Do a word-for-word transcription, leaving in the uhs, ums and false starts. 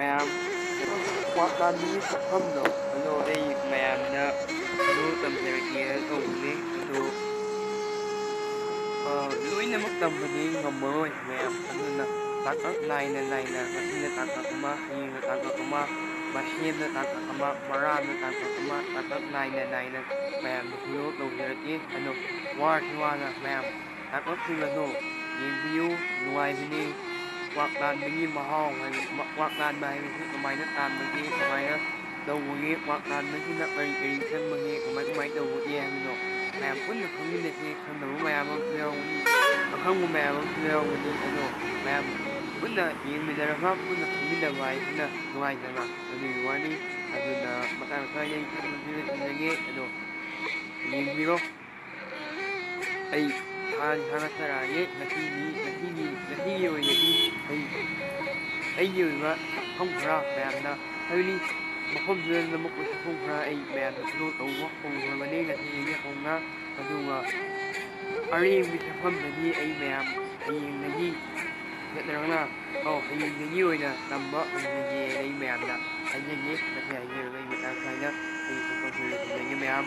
ꯃꯌꯥꯝ, ꯀ꯭ꯋꯥꯛ ꯂꯥꯟꯕꯒꯤ ꯁꯛꯐꯝꯗꯣ ꯑꯗꯣ ꯑꯩ ꯃꯌꯥꯝꯗ ꯑꯗꯨ ꯇꯝꯖꯔꯛꯀꯦꯅ ꯇꯧꯕꯅꯦ꯫ ꯑꯗꯣ ꯑ, ꯂꯣꯏꯅꯃꯛ ꯇꯝꯕꯗꯤ ꯉꯝꯃꯔꯣꯏ ꯃꯌꯥꯝ, ꯑꯗꯨꯅ ꯇꯥꯡꯀꯛ ꯅꯥꯏꯅ ꯅꯥꯏꯅ, ꯉꯁꯤꯅ ꯇꯥꯡꯀꯛ ꯑꯃ, ꯍꯌꯦꯡꯅ ꯇꯥꯡꯀꯛ ꯑꯃ, ꯃꯁꯦꯝꯅ ꯇꯥꯡꯀꯛ ꯑꯃ, ꯃꯔꯥꯅ ꯇꯥꯡꯀꯛ ꯑꯃ, ꯇꯥꯡꯀꯛ ꯅꯥꯏꯅ ꯅꯥꯏꯅ ꯃꯌꯥꯝꯗ ꯍꯤꯔꯣ ꯇꯧꯖꯔꯛꯀꯦ꯫ ꯑꯗꯣ ꯋꯥꯔꯁꯨ ꯋꯥꯅ ꯃꯌꯥꯝ ꯇꯥꯡꯀꯛꯁꯤꯡ ꯑꯗꯣ ꯌꯦꯡꯕꯤꯌꯨ, ꯅꯨꯡꯉꯥꯏꯕꯅꯤ꯫ ꯀ꯭ꯋꯥꯛ ꯂꯥꯟꯕꯒꯤ ꯃꯍꯥꯎ ꯍꯥꯏꯕ, ꯀ꯭ꯋꯥꯛ ꯂꯥꯟꯕ ꯍꯥꯏꯕꯁꯤ ꯀꯃꯥꯏꯅ ꯇꯥꯟꯕꯒꯦ, ꯀꯃꯥꯏꯅ ꯇꯧꯕꯒꯦ, ꯀ꯭ꯋꯥꯛ ꯂꯥꯟꯕꯁꯤꯅ ꯀꯔꯤ ꯀꯔꯤ ꯆꯪꯕꯒꯦ, ꯀꯃꯥꯏ ꯀꯃꯥꯏ ꯇꯧꯕꯒꯦ ꯍꯥꯏꯕꯗꯣ ꯃꯌꯥꯝ ꯄꯨꯟꯅ ꯈꯪꯃꯤꯟꯅꯁꯤ꯫ ꯈꯪꯗꯕ ꯃꯌꯥꯝ ꯑꯃꯁꯨ ꯌꯥꯎꯒꯅꯤ, ꯑꯈꯪꯕ ꯃꯌꯥꯝ ꯑꯃꯁꯨ ꯌꯥꯎꯒꯅꯤ꯫ ꯑꯗꯣ ꯃꯌꯥꯝ ꯄꯨꯟꯅ ꯌꯦꯡꯃꯤꯟꯅꯔꯒ ꯄꯨꯟꯅ ꯈꯪꯃꯤꯟꯅꯕ ꯍꯥꯏꯁꯤꯅ ꯅꯨꯡꯉꯥꯏꯗꯅ, ꯑꯗꯨꯒꯤ ꯋꯥꯅꯤ꯫ ꯑꯗꯨꯅ ꯃꯇꯥꯡ ꯑꯁ꯭ꯋꯥꯏꯗ ꯑꯩ ꯈꯪꯕꯁꯤꯗ ꯊꯝꯖꯒꯦ꯫ ꯑꯗꯣ ꯌꯦꯡꯕꯤꯔꯣ꯫ ꯑꯩ ꯍꯥꯟꯅ ꯊꯥꯒꯠꯆꯔꯛꯑꯒꯦ꯫ ꯉꯁꯤꯗꯤ, ꯉꯁꯤꯒꯤ, ꯉꯁꯤꯒꯤ ꯑꯣꯏꯅꯗꯤ ꯑꯩ, ꯑꯩꯒꯤ ꯑꯣꯏꯕ ꯁꯛꯐꯝ ꯈꯔ ꯃꯌꯥꯝꯗ, ꯍꯥꯏꯕꯗꯤ ꯃꯐꯝꯗꯨꯗ ꯅꯝꯃꯛꯄ ꯁꯛꯐꯝ ꯈꯔ ꯑꯩ ꯃꯌꯥꯝꯗ ꯐꯣꯂꯣ ꯇꯧꯕ ꯍꯧꯈ꯭ꯔꯕꯅꯤ ꯉꯁꯤꯗꯒꯤ ꯍꯧꯅ꯫ ꯑꯗꯨꯒ ꯑꯔꯦꯝꯕ ꯁꯛꯐꯝꯗꯗꯤ ꯑꯩ ꯃꯌꯥꯝ ꯍꯌꯦꯡꯗꯒꯤ ꯅꯠꯇ꯭ꯔꯒꯅ, ꯑꯧ, ꯍꯌꯦꯡꯗꯒꯤ ꯑꯣꯏꯅ ꯇꯝꯕ ꯍꯧꯖꯒꯦ꯫ ꯑꯩ ꯃꯌꯥꯝꯗ ꯍꯥꯏꯖꯒꯦ, ꯃꯁꯤ ꯍꯥꯏꯖꯔꯒ ꯑꯩ ꯃꯇꯥꯡ ꯁ꯭ꯋꯥꯏꯗ ꯑꯩ ꯁꯛꯐꯝ ꯊꯣꯛꯖꯒꯦ꯫ ꯃꯌꯥꯝ